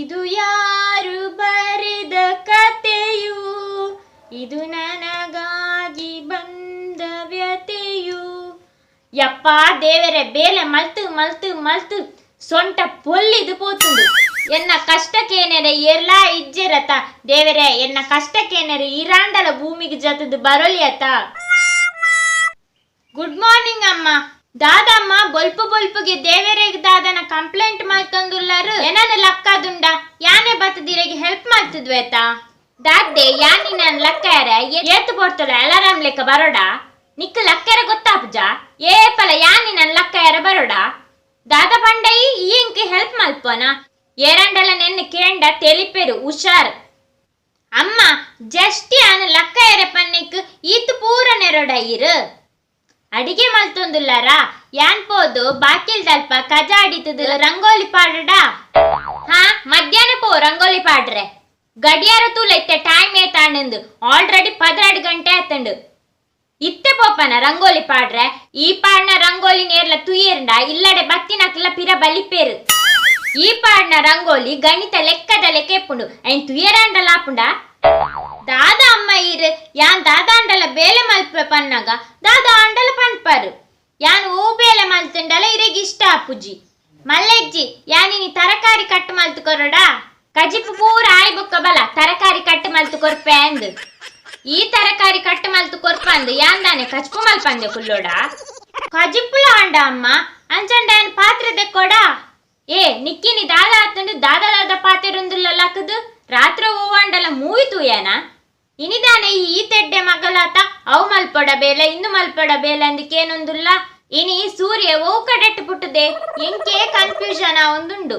ಇದು ಯಾರು ಬರೆದ ಕತೆಯು, ಇದು ನನಗಾಗಿ ಬಂದ ವ್ಯತೆಯು. ಯಪ್ಪ ದೇವರೇ, ಬೇಲೆ ಮಲ್ತು ಮಲ್ತು ಮಲ್ತು ಸೊಂಟ ಪೊಲ್ಲಿದು ಪೋತುಂಡು. ಎನ್ನ ಕಷ್ಟಕ್ಕೇನೆರೆ ಏರ್ಲಾ ಇಜ್ಜೆರತ. ದೇವರೇ, ಎನ್ನ ಕಷ್ಟಕ್ಕೇನೆರೆ ಇರಾಂಡಲ ಭೂಮಿಗೆ ಜತದು ಬರೊಲಿಯತ. ಗುಡ್ ಮಾರ್ನಿಂಗ್ ಅಮ್ಮ. ದಾದಮ್ಮ, ಬೊಲ್ಪು ಬೊಲ್ಪುಗೆ ದೇವರಿಗೆ ದಾದನ ಕಂಪ್ಲೇಂಟ್ ಮಲ್ತೊಂದುಲ್ಲಾರು? ಏನನ ಲಕ್ಕದುಂಡ? ಯಾನೆ ಬತ್ತದಿರೆಗೆ ಹೆಲ್ಪ್ ಮಾಡ್ತಿದ್ವೇತ? ದಾದ್ದೆ ಯಾನಿ ನನ್ ಲಕ್ಕಾರ ಏತು ಪೋರ್ತಲ ಅಲಾರಾಮ್ ಲೆಕ್ಕ ಬರೋಡ? ನಿಕ್ಕ ಲಕ್ಕೆರ ಗೊತ್ತಾಪುಜ? ಏಪಲ ಯಾನಿ ನನ್ ಲಕ್ಕಾಯರ ಬರೋಡ? ದಾದ ಪಂಡೈ, ಈ ಇಂಕ್ ಹೆಲ್ಪ್ ಮಲ್ಪೋನ? ಏರಂಡಲ ನೆನ್ನ ಕೇಂಡ ತೆಲಿಪೆರು, ಹುಷಾರ್. ಅಮ್ಮ, ಜಸ್ಟ್ ಯಾನ್ ಲಕ್ಕಾಯರ ಪನ್ನೆಕ್ ಈತ್ ಪೂರ ನೆರೊಡ ಇರು? ಅಡಿಗೆ ಮಲ್ತೊಂದುಲ್ಲಾರಾ? ಯಾನ್ ಪೋದು ಬಾಕಿಲ್ದಲ್ಪ ಕಜ ಅಡಿತದು ರಂಗೋಲಿ ಪಾಡಡ? ಹಾ, ಮಧ್ಯಾಹ್ನ ಪೋ ರಂಗೋಲಿ ಪಾಡ್ರೆ. ಗಡಿಯಾರ ತೂಲ, ಇತ್ತೆ ಟೈಮ್ ಏತಾಂಡು? ಆಲ್ರೆಡಿ 12 ಗಂಟೆ ಆತಂಡು. ಇತ್ತೆ ಪೋಪನ ರಂಗೋಲಿ ಪಾಡ್ರೆ? ಈ ಪಾಡ್ನ ರಂಗೋಲಿ ನೇರ್ಲ ತುಯ್ಯರ್ಂಡ ಇಲ್ಲಡೆ ಬತ್ತಿನಕ್ಲ ಪಿರ ಬಲಿಪೇರು. ಈ ಪಾಡ್ನ ರಂಗೋಲಿ ಗಣಿತ ಲೆಕ್ಕದ ಲೆಕ್ಕ ಎಪ್ಪುಂಡು, ಐನ್ ತುಯ್ಯರಾಂಡಲ ಆಪುಂಡ? ದಾದಾ ಅಮ್ಮ ಇರು, ಯಾನ್ ದಾದಾಂಡಲ ಬೇಲೆ ಮಲ್ಪೆ ಪನ್ನಾಗ ದಾದಾ ಆಂಡಲ ಪನ್ಪರು. ಯಾನ್ ಓ ಬೇಲೆ ಮಲ್ತುಂಡಲ ಇರೆಗ್ ಇಷ್ಟ ಆಪುಜಿ. ಮಲ್ಲೆಜ್ಜಿ, ಯಾನಿನಿ ತರಕಾರಿ ಕಟ್ ಮಲ್ತು ಕೊರಡಾ? ಕಜಿಪು ಪೂರ ಆಯ್ ಬೊಕ್ಕ ಬಲ, ತರಕಾರಿ ಕಟ್ ಮಲ್ತು ಕೊರ್ಪೆ ಅಂದ್. ಈ ತರಕಾರಿ ಕಟ್ ಮಲ್ತು ಕೊರ್ಪಂದ್ ಯಾಂದಾನೆ ಕಚ್ಪು ಮಲ್ಪಂದೆ ಕುಲ್ಲೋಡ? ಕಜಿಪುಲ ಆಂಡ ಅಮ್ಮ, ಅಂಚಂಡ ಯಾನ್ ಪಾತ್ರೆ ದೆಕ್ಕೊಡ? ಏ ನಿಕ್ಕಿನಿ ದಾದಾ ಆತಂಡು? ದಾದಾ ದಾದಾ ಪಾತೆರುಂದುಲ್ಲ ಲಕ್ಕದು ರಾತ್ರಿ ಓವಾಂಡಲ ಮೂವಿ ತೂಯನ? ಇನಿದಾನೆ ಈ ತೆಡ್ಡೆ ಮಗಲಾತ, ಅವು ಮಲ್ಪೊಡ ಬೇಲೆ, ಇಂದು ಮಲ್ಪೊಡ ಬೇಲೆ ಅಂದಕ್ಕೇನೊಂದುಲ್ಲ. ಇನಿ ಸೂರ್ಯ ಓ ಕಡೆಟ್ ಪುಟ್ಟದೆ? MK confusion ಒಂದುಂಡು.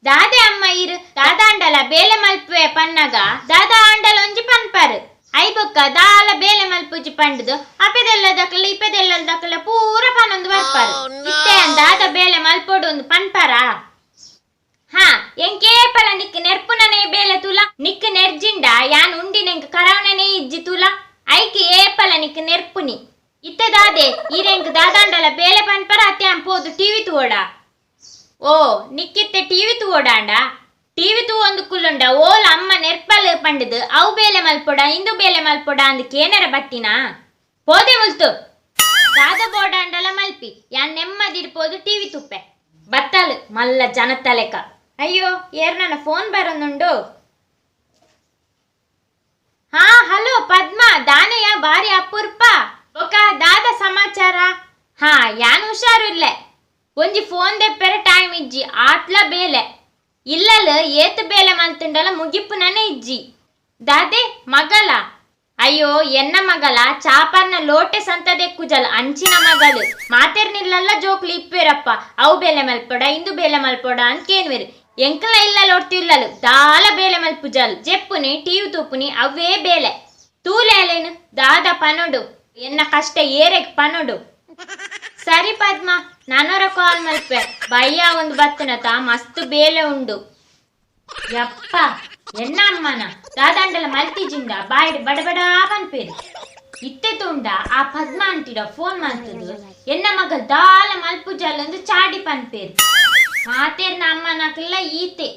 ದಾದೆ ಅಮ್ಮ ಇರು, ದಾದಾಂಡಲ ಬೇಲೆ ಮಲ್ಪುವೆ ಪನ್ನಗ ದಾದಾ ಆಂಡಲ ಒಂಜಿ ಪನ್ಪರು. ಐಬೊಕ್ಕ ದಾಲ ಬೇಲೆ ಮಲ್ಪುಜಿ ಪಂಡುದು ಅಪೆದೆಲ್ಲ ದಕ್ಲ ಇಪೆದೆಲ್ಲ ದಕ್ಲ ಪೂರ ಪನೊಂದು ಬರ್ಪಾರು. ಇತ್ತೆ ದಾದ ಬೇಲೆ ಮಲ್ಪೊಡು ಒಂದು ಪನ್ಪರ? ಹಾ, ಎಂಕೇಪಲ ನಿಕ್ ನೆರ್ಪುನನೇ ಬೇಲೆ ತುಲ. ನಿಕ್ ನೆರ್ಜಿಂಡ ಯಾನ್ ಉಂಡಿನೆಂಕ್ ಕರವಣನೇ ಇಜ್ಜಿ ತುಲ. ಐಕ್ ಏಪಲ ನಿಕ್ ನೆರ್ಪುನಿ. ಇತ್ತೆ ದಾದೆ, ಈರೆಂಕ್ ದಾದಾಂಡಲ ಬೇಲೆ ಪನ್ಪರ ಅತ್ಯಾನ್ ಪೋದು ಟಿವಿ ತೂವಡ? ಓ, ನಿಕ್ಕಿತ್ತೆ ಟಿವಿ ತೂವೊಡಾಂಡ? ಟಿವಿ ತೂವೊಂದು ಕುಲ್ಲುಂಡ ಓಲ ಅಮ್ಮ ನೆರ್ಪಲ್ ಪಂಡುದು ಅವು ಬೇಲೆ ಮಲ್ಪೊಡ, ಇಂದು ಬೇಲೆ ಮಲ್ಪೊಡ ಅಂದ್ ಕೇನರ ಬತ್ತಿನಾ? ಪೋದೆ ಮುಲ್ತು. ದಾದ ಬೋಡಾಂಡಲ ಮಲ್ಪಿ, ಯಾನ್ ನೆಮ್ಮದಿರ್ಪೋದು ಟಿವಿ ತುಪ್ಪೆ. ಬತ್ತಲ್ ಮಲ್ಲ ಜನತಲೆಕ. ಅಯ್ಯೋ, ಏರ್ ನನ್ನ ಫೋನ್ ಬರೋನುಂಡು. ಹಾ, ಹಲೋ ಪದ್ಮ, ದಾನೆಯ ಬಾರಿ ಅಪೂರ್ಪ. ಒಕ ದಾದ ಸಮಾಚಾರ? ಹಾ, ಯಾನ್ ಹುಷಾರು ಇಲ್ಲ. ಒಂಜಿ ಫೋನ್ ದೆಪ್ಪೆರೆ ಟೈಮ್ ಇಜ್ಜಿ, ಆತ್ಲ ಬೇಲೆ. ಇಲ್ಲಲ್ ಏತ್ ಬೇಲೆ ಮಲ್ತುಂಡಲ ಮುಗಿಪುನನೆ ಇಜ್ಜಿ. ದಾದೆ, ಮಗಲ? ಅಯ್ಯೋ, ಎನ್ನ ಮಗಲ ಚಾಪರ್ನ ಲೋಟೆ ಸಂತದೆ ಕುಜಲ್ ಅಂಚಿನ ಮಗಲು. ಮಾತೆರ್ನಿಲ್ಲಲ್ಲ ಜೋಕ್ಲು ಇಪ್ಪೇರಪ್ಪ, ಅವು ಬೇಲೆ ಮಲ್ಪೊಡ, ಇಂದು ಬೇಲೆ ಮಲ್ಪೊಡ ಅಂತ ಕೇನ್ವೇರು. ಎಂಕಲ ಇಲ್ಲ ಲೋಡ್ತಿಲ್ಲಲು ದಾಲ ಬೇಲೆ ಮಲ್ಪುಜಲ್. ಜೆಪ್ಪುನಿ, ಟಿವಿ ತೂಪುನಿ, ಅವೇ ಬೇಲೆ. ತೂಲೇಲೇನು ದಾದ ಪನೊಡು, ಎನ್ನ ಕಷ್ಟ ಏರೆಗ್ ಪನೊಡು? ಸರಿ ಪದ್ಮ, ನಾನೊರ ಕಾಲ್ ಮಲ್ಪೆ. ಬಯ್ಯ ಒಂದು ಬತ್ತನತ, ಮಸ್ತ್ ಬೇಲೆ ಉಂಡು. ಯಪ್ಪ, ಎನ್ನ ಅಮ್ಮನ ದಾದಾಂಡಲ ಮಲ್ತಿಜಿಂದ ಬಾಯಿಡ್ ಬಡಬಡ ಪನ್ಪೇರು. ಇತ್ತೆ ತುಂಡ ಆ ಪದ್ಮ ಅಂಟಿಡ ಫೋನ್ ಮಲ್ತದು ಎನ್ನ ಮಗ ದಾಲ ಮಲ್ಪುಜಲ್ ಅಂದು ಚಾಡಿ ಪನ್ಪೇರು. ಮಾತೇರ್ನ ಅಮ್ಮನಕ್ಕೆಲ್ಲ ಈತೆ.